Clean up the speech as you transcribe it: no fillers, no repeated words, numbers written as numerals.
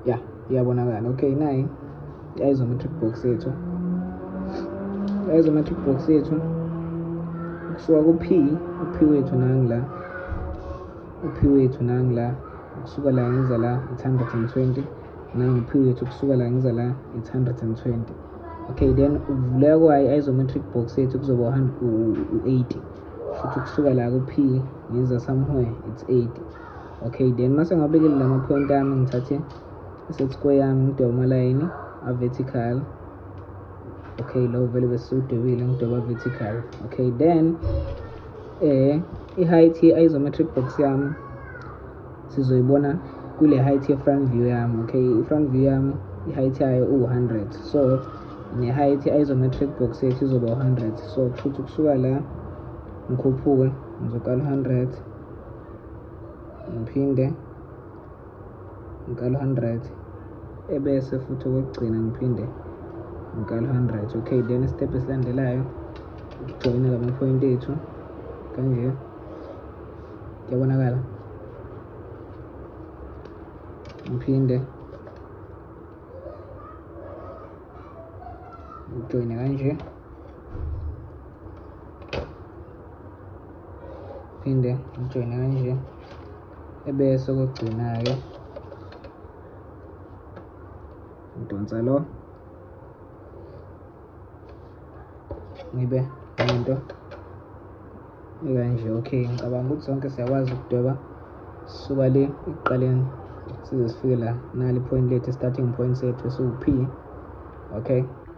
Ya, iyabonakala. Okay, nayi i-isometric box yethu, i-isometric box yethu kusuka ku-P, u-P wethu nangi la, u-P wethu nangi la, kusuka la ngiza la it's 120, nangu u-P wethu kusuka la ngiza la it's 120. Okay, then ukuvuleka kwayo i-isometric box yethu kuzoba u-80, futhi kusuka la ku-P ngiza somewhere it's 80. Okay, then mase ngawabekile la ma-point ami, ngithathe i-set square yami, ngidwebe amalayini a-vertical. Okay, lo vele besiwudwebile, ngidweba vertical. Okay, then i-height ye-isometric box yami sizoyibona kule height ye-front view yami. Okay, i-front view yami i-height yayo uwu-100, so ne-height ye-isometric box yethu izoba u-100. So kusho ukuthi kusuka la ngikhuphuke ngizokala u-100, ngiphinde ngikala 100, ebese futhi okokugcina ngiphinde ngikala 100. Okay, then step esilandelayo ukujoyina lama point ethu kanje, kuyabonakala. Ngiphinde ngijoyine kanje, phinde ngijoyine kanje, ebese okugcina-ke ngidonsa lo, ngibe nento ekanje. Okay, ngicabanga ukuthi sonke siyakwazi ukudweba sisuka le ekuqaleni size sifike la. Nali point lethu, starting point sethu esiwu-P. Okay.